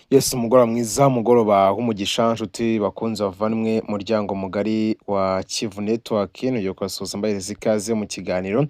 Yes, umugoroba mwiza, umugoroba w'umugisha, nshuti bakunzi bavandimwe, muryango mugari wa Kivu Network, nongeye kubasuhuza mbahereza ikaze mu kiganiro.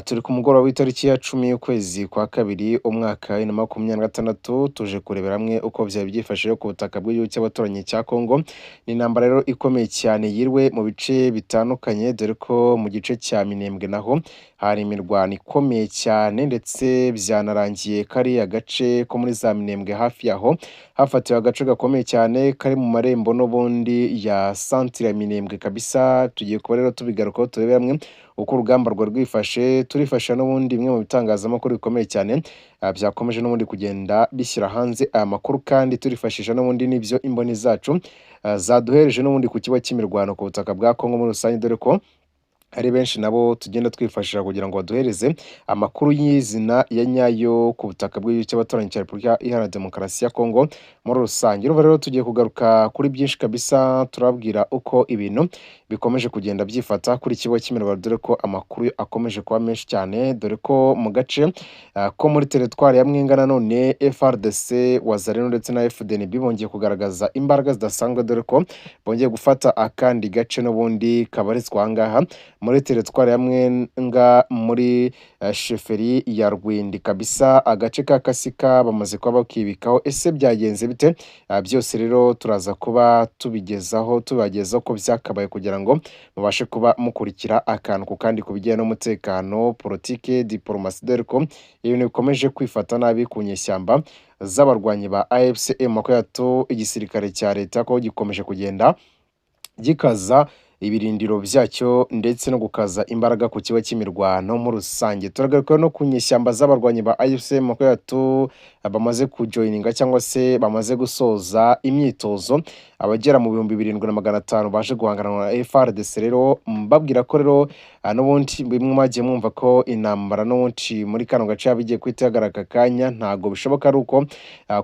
Turi ku mugoroba w'itariki ya 10 y'ukwezi kwa kabiri umwaka wa 2026, tuje kurebera hamwe uko byari byifashe ku butaka bw'igihugu cy'abaturanyi cya Congo. Ni intambara rero ikomeye cyane yiriwe mu bice bitandukanye, dore ko mu gice cya Minembwe naho hari imirwano ikomeye cyane, ndetse byanarangiye kariya gace ko muri za Minembwe hafi yaho hafatiwe agace gakomeye cyane kari mu marembo n'ubundi ya santire ya Minembwe kabisa. Tugiye kuba rero tubigarukaho turebe hamwe uko urugamba rwari rwifashe, turifasha n'ubundi bimwe mu bitangazamakuru bikomeye cyane byakomeje n'ubundi kugenda bishyira hanze aya makuru, kandi turifashisha n'ubundi n'ibyo imboni zacu zaduhereje n'ubundi ku kigo cy'imirwano ku butaka bwa Congo muri rusange, dore ko hari benshi nabo tugenda twifashisha kugira ngo baduhereze amakuru y'izina ya nyayo ku butaka bw'igihugu cy'abaturanyi cya Repubulika Iharanira Demokarasi ya Kongo muri rusange. Urumva rero tugiye kugaruka kuri byinshi kabisa, turababwira uko ibintu bikomeje kugenda byifata kuri ikigo cy'imirwano, dore ko amakuru akomeje kuba menshi cyane, dore ko mu gace ko muri teritwari ya Mwenga nanone FARDC, Wazalendo ndetse na FDNB bongeye kugaragaza imbaraga zidasanzwe, dore ko bongeye gufata akandi gace n'ubundi kabarizwa aha ngaha muri teritwari ya Mwenga muri sheferi ya Rwindi kabisa, agace ka Kasika bamaze kuba bakibikaho. Ese byagenze bite? Byose rero turaza kuba tubigezaho, tubagezaho ko byakabaye kugira ngo mubashe kuba mukurikira akantu ku kandi ku bijyanye n'umutekano, politike, diporomasi, dore ko ibintu bikomeje kwifata nabi ku nyeshyamba z'abarwanyi ba AFC M23. Igisirikare cya leta ko gikomeje kugenda gikaza ibirindiro byacyo ndetse no gukaza imbaraga ku kigo cy'imirwano muri rusange. Turagaruka no ku nyeshyamba z'abarwanyi ba AFC M23 bamaze kujoininga cyangwa se bamaze gusoza imyitozo, abagera mu 7500 baje guhangana na FARDC. Rero mbabwira ko rero n'ubundi bimwe mwagiye mwumva ko intambara n'ubundi muri kano gace yaba igiye guhita ihagarara aka kanya, ntabwo bishoboka ari uko,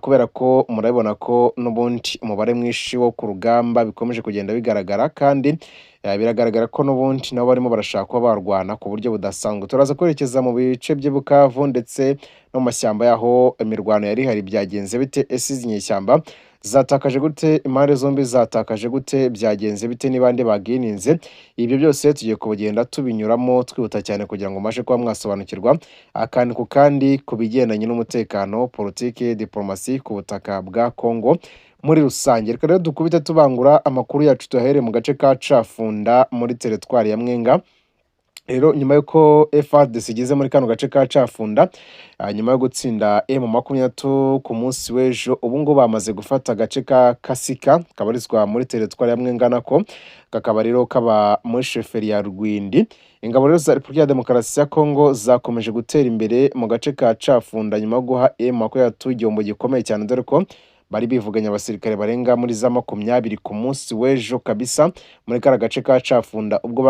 kubera ko murabibona ko n'ubundi umubare mwinshi wo ku rugamba bikomeje kugenda bigaragara, kandi biragaragara ko n'ubundi nabo barimo barashaka kuba barwana ku buryo budasanzwe. Turaza kwerekeza mu bice by'i Bukavu ndetse no mu mashyamba y'aho imirwano yari ihari. Byagenze bite? Ese izi nyeshyamba zatakaje gute? Impande zombi zatakaje gute? Byagenze bite? Ni bande bagininze? Ibyo byose tugiye kugenda tubinyuramo twihuta cyane kugira ngo mubashe kuba mwasobanukirwa akantu ku kandi ku bigendanye n'umutekano, politike, diporomasi ku butaka bwa Congo muri rusange. Reka rero dukubite tubangura amakuru yacu, tuyahere mu gace ka Cafunda muri teritwari ya Mwenga. Rero nyuma y'uko FARDC igeze muri kano gace ka Cafunda, nyuma yo gutsinda M23 ku munsi w'ejo, ubu ngubu bamaze gufata agace ka Kasika kabarizwa muri teritwari ya Mwenga, nako kakaba rero kaba muri sheferi ya Rwindi. Ingabo rero za Repubulika ya Demokarasi ya Kongo zakomeje gutera imbere mu gace ka Cafunda nyuma yo guha M23 igihombo gikomeye cyane, dore ko bari bivuganye abasirikare barenga muri za 20 ku munsi w'ejo kabisa muri kara gace ka Cafunda ubwo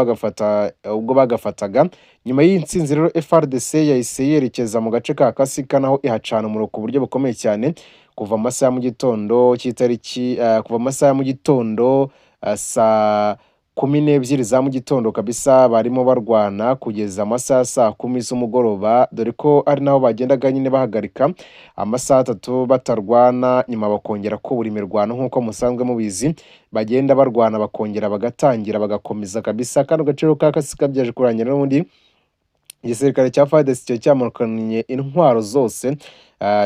bagafataga. Nyuma y'iyi ntsinzi rero FARDC yahise yerekeza mu gace ka Kasika, naho ihacana umuriro ku buryo bukomeye cyane kuva amasaha ya mu gitondo cy'itariki kuva amasaha ya mu gitondo saa 12 za mu gitondo kabisa, barimo barwana kugeza amasaha saa 10 z'umugoroba, dore ko ari naho bagendaga nyine bahagarika amasaha 3 batarwana, nyuma bakongera kubura imirwano nk'uko musanzwe mubizi, bagenda barwana bakongera bagatangira bagakomeza kabisa. Kano gace ka Kasika byaje kurangira n'ubundi igisirikare cya FARDC cyo cyamanukanye intwaro zose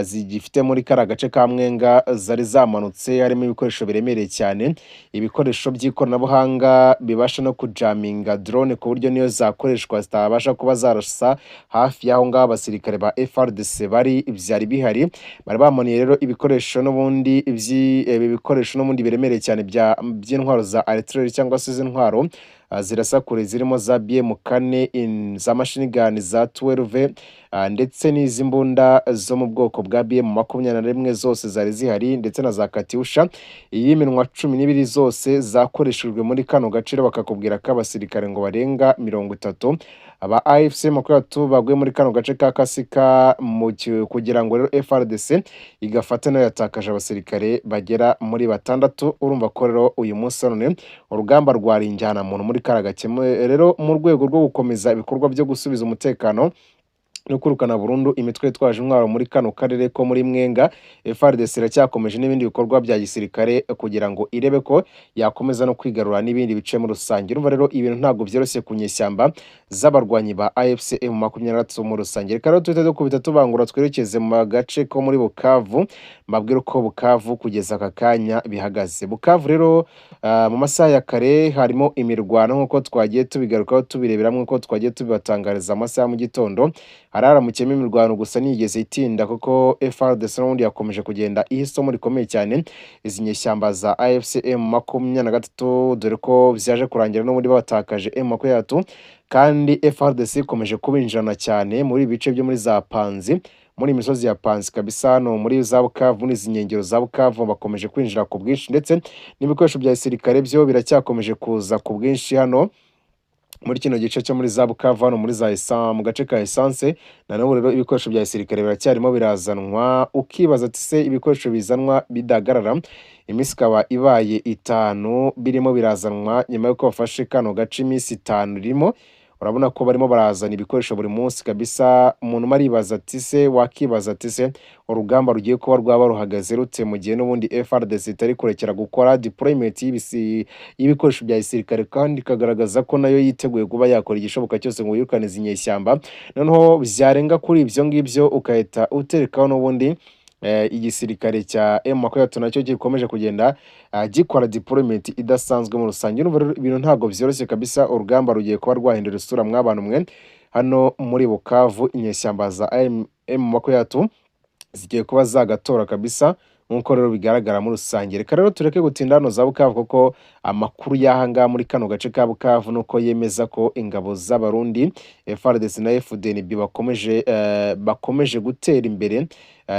zigifite muri kariya gace ka Mwenga zari zamanutse, harimo ibikoresho biremereye cyane, ibikoresho by'ikoranabuhanga bibasha no kujaminga drone ku buryo niyo zakoreshwa zitabasha kuba zarasa hafi y'aho ngaho abasirikare ba FARDC bari, byari bihari. Bari bamanuye rero ibikoresho n'ubundi ibi bikoresho n'ubundi biremereye cyane by'intwaro za artillery cyangwa se iz'intwaro zirasa kure, zirimo za BM4, za machine gun za 12, ndetse n'izi mbunda zo mu bwoko bwa BM21 zose zari zihari, ndetse na za Katyusha iy'iminwa 12 zose zakoreshejwe muri kano gace. Rero bakakubwira ko abasirikare ngo barenga 30 aba AFC 23 baguye muri kano gace ka Kasika, kugira ngo rero FARDC igafata nayo yatakaje abasirikare bagera muri batandatu. Urumva ko rero uyu munsi none urugamba rwari injyana muntu muri kara gace. Rero mu rwego rwo gukomeza ibikorwa byo gusubiza umutekano no kwirukana burundu imitwe yitwaje intwaro muri kano karere ko muri Mwenga. FARDC iracyakomeje n'ibindi bikorwa bya gisirikare kugira ngo irebe ko yakomeza no kwigarura n'ibindi bice muri rusange. Urumva rero ibintu ntabwo byoroshye ku nyeshyamba z'abarwanyi ba AFC M23 muri rusange. Reka rero tuhite dukubita tubangura twerekeze mu gace ko muri Bukavu, mbabwire uko Bukavu kugeza aka kanya bihagaze. Bukavu rero mu masaha ya kare harimo imirwano nk'uko twagiye tubigarukaho, tubirebera nk'uko twagiye tubibatangariza amasaha mu gitondo. Hararamukiyemo imirwano, gusa ntiyigeze itinda kuko FARDC n'ubundi yakomeje kugenda iha isomo rikomeye cyane izi nyeshyamba za AFC M23, dore ko byaje kurangira n'ubundi batakaje M23, kandi FARDC ikomeje kubinjirana cyane muri ibi bice byo muri za Panzi, muri imisozi ya Panzi kabisa, hano muri za Bukavu n'izi nkengero za Bukavu bakomeje kwinjira ku bwinshi, ndetse n'ibikoresho bya gisirikare byo biracyakomeje kuza ku bwinshi hano muri kino gice cyo muri za Bukavu, hano muri za mu gace ka essence. Na n'ubu rero ibikoresho bya gisirikare biracyarimo birazanwa. Ukibaza ati: "Se ibikoresho bizanwa bidahagarara?" Iminsi ikaba ibaye 5 birimo birazanwa nyuma y'uko bafashe kano gace. Iminsi 5 irimo, urabona ko barimo barazana ibikoresho buri munsi kabisa. Umuntu umwe aribaza ati: "Se wakibaza ati se urugamba rugiye kuba rwaba ruhagaze rute mu gihe n'ubundi FARDC itari kurekera gukora deployment y'ibikoresho bya gisirikare, kandi ikagaragaza ko nayo yiteguye kuba yakora igishoboka cyose ngo yirukane izi nyeshyamba?" Noneho byarenga kuri ibyo ngibyo, ugahita uterekaho n'ubundi igisirikare cya M23 nacyo gikomeje kugenda gikora deployment idasanzwe mu rusange. Urumva rero ibintu ntabwo byoroshye kabisa, urugamba rugiye kuba rwahindura isura mw'abantu mwe. Hano muri Bukavu inyeshyamba za M23 zigiye kuba zagatora kabisa, nk'uko rero bigaragara muri rusange. Reka rero tureke gutinda hano za Bukavu, kuko amakuru y'aha ngaha muri kano gace ka Bukavu nuko yemeza ko ingabo z'Abarundi FARDC na FDNB bakomeje gutera imbere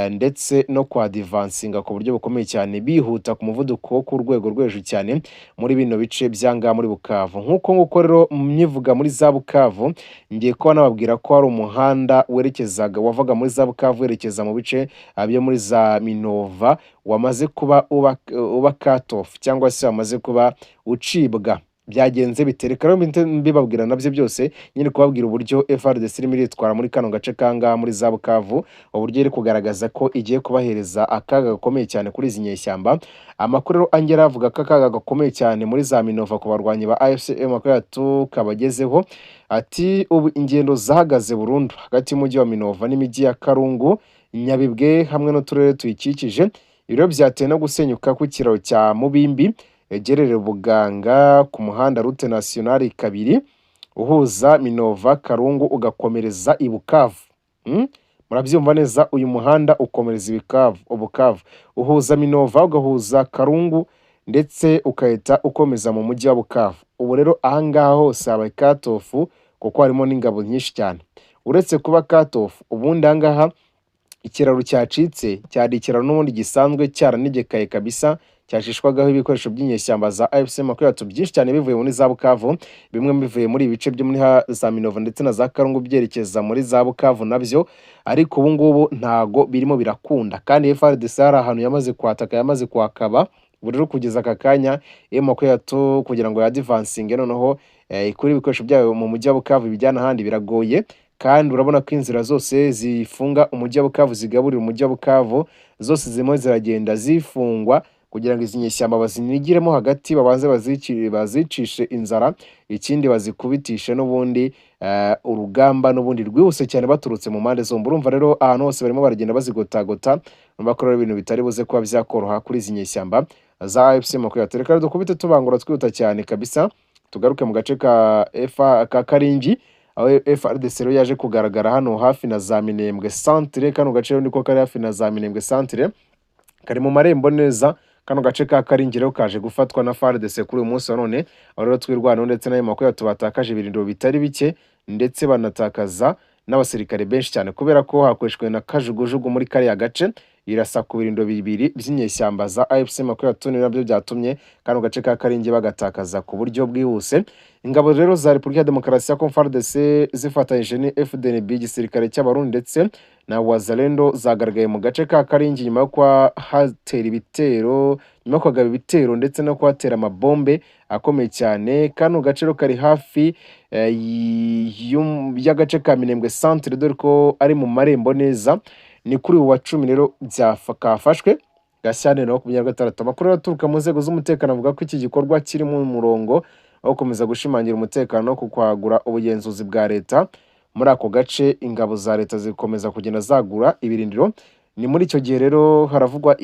ndetse no kwadvancinga ku buryo bukomeye cyane, bihuta ku muvuduko wo ku rwego rwo hejuru cyane muri bino bice by'ahangaha muri Bukavu. Nk'uko nguko rero myivuga muri za Bukavu, ngiye kuba nababwira ko hari umuhanda werekezaga, wavaga muri za Bukavu werekeza mu bice byo muri za Minova, wamaze kuba uba cut off cyangwa se wamaze kuba ucibwa. Byagenze bite? Reka rero mpite mbibabwira nabyo byose nyine, kubabwira uburyo FARDC irimo iritwara muri kano gace kangaha muri za Bukavu, uburyo iri kugaragaza ko igiye kubahereza akaga gakomeye cyane kuri izi nyeshyamba. Amakuru rero angera avuga ko akaga gakomeye cyane muri za Minova ku barwanyi ba AFC M23 kabagezeho. Ati ubu ingendo zahagaze burundu hagati y'umujyi wa Minova n'imijyi ya Karungu, Nyabibwe hamwe n'uturere tuyikikije. Ibiro byatewe no gusenyuka kw'ikiraro cya Mubimbi yegereye Buganga ku muhanda route nationale 2 uhuza Minova, Karungu, ugakomereza i Bukavu. Murabyumva neza, uyu muhanda ukomereza i Bukavu, uhuza Minova, ugahuza Karungu, ndetse ugahita ukomeza mu mujyi wa Bukavu. Ubu rero ahangaha hose habaye cut off kuko harimo n'ingabo nyinshi cyane. Uretse kuba cut off, ubundi ahangaha ikiraro cyacitse cyari ikiraro n'ubundi gisanzwe cyaranegekaye kabisa, cyacishwagaho ibikoresho by'inyeshyamba za AFC 23 byinshi cyane bivuye muri za Bukavu, bimwe bivuye muri ibi bice byo muri za Minova ndetse na za Karungu byerekeza muri za Bukavu nabyo. Ariko ubu ngubu ntago birimo birakunda, kandi FARDC hari ahantu yamaze kwataka, yamaze kuhakaba. Ubu rero kugeza aka kanya M23 kugira ngo yadvancinge noneho ikure ibikoresho byayo mu mujyi wa Bukavu ibijyana ahandi biragoye, kandi urabona ko inzira zose zifunga umujyi wa Bukavu, zigaburira umujyi wa Bukavu, zose zirimo ziragenda zifungwa kugira ngo izi nyeshyamba bazinigiremo hagati, babanze bazicishe inzara, ikindi bazikubitishe n'ubundi urugamba n'ubundi rwihuse cyane baturutse mu mpande zombi. Urumva rero ahantu hose barimo baragenda bazigotagota. Urumva ko rero ibintu bitari buze kuba byakoroha kuri izi nyeshyamba za AFC 23. Reka rero dukubite tubangura twihuta cyane kabisa, tugaruke mu gace ka F ka Karingi, aho FARDC rero yaje kugaragara hano hafi na za Minembwe centre. Kano gace rero niko kari hafi na za Minembwe centre, kari mu marembo neza. Kano gace ka Karingi rero kaje gufatwa na FARDC kuri uyu munsi wa none, aho rero Twirwaneho ndetse n'ayo makuru batakaje ibirindiro bitari bike, ndetse banatakaza n'abasirikare benshi cyane, kubera ko hakoreshejwe na kajugujugu muri kariya gace. irasa ku birindo bibiri by'inyeshyamba za AFC 23, nabyo byatumye kano gace ka Karingi bagatakaza ku buryo bwihuse. Ingabo rero za Repubulika ya Demokarasi ya Kongo FARDC zifatanyije ni FDNB, igisirikare cy'Abarundi ndetse na Wazalendo zagaragaye mu gace ka Karingi nyuma yo kuhatera ibitero, nyuma yo kuhagaba ibitero ndetse no kuhatera amabombe akomeye cyane. Kano gace rero kari hafi y'agace ka Minembwe centre, dore ko ari mu marembo neza. Ni kuri uyu wa 10 rero kafashwe Gashyantare 26. Amakuru aturuka mu nzego z'umutekano avuga ko iki gikorwa kiri mu murongo wo gukomeza gushimangira umutekano ku kwagura ubugenzuzi bwa leta muri ako gace. Ingabo za leta zikomeza kugenda zagura ibirindiro. Ni muri icyo gihe rero haravugwa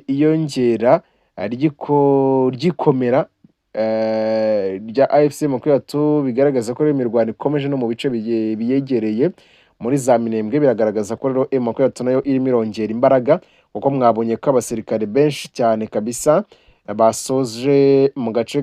iyongera ry'ikomera rya AFC 23, bigaragaza ko rero imirwano ikomeje no mu bice biyegereye muri za Minembwe. Biragaragaza ko rero M23 nayo irimo irongera imbaraga, kuko mwabonye ko abasirikare benshi cyane kabisa basoje mu gace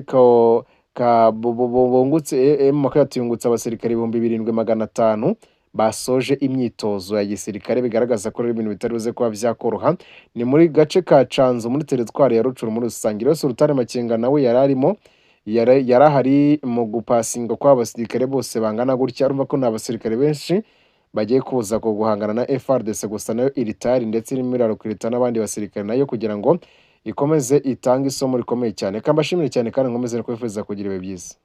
ka bungutse. M23 yungutse abasirikare 7500 basoje imyitozo ya gisirikare, bigaragaza ko rero ibintu bitari buze kuba byakoroha. Ni muri gace ka Canzo muri teritwari ya Rucuru muri rusange. Rero Sultani Makenga nawe yari arimo, yari ahari mu gupasinga kw'aba basirikare bose bangana gutya. Urumva ko ni abasirikare benshi bagiye kuza ku guhangana na FARDC, gusa nayo iri tayari ndetse irimo irarecruita n'abandi basirikare nayo kugira ngo ikomeze itange isomo rikomeye cyane. Reka mbashimire cyane kandi nkomeze no kubifuriza kugira ibihe byiza.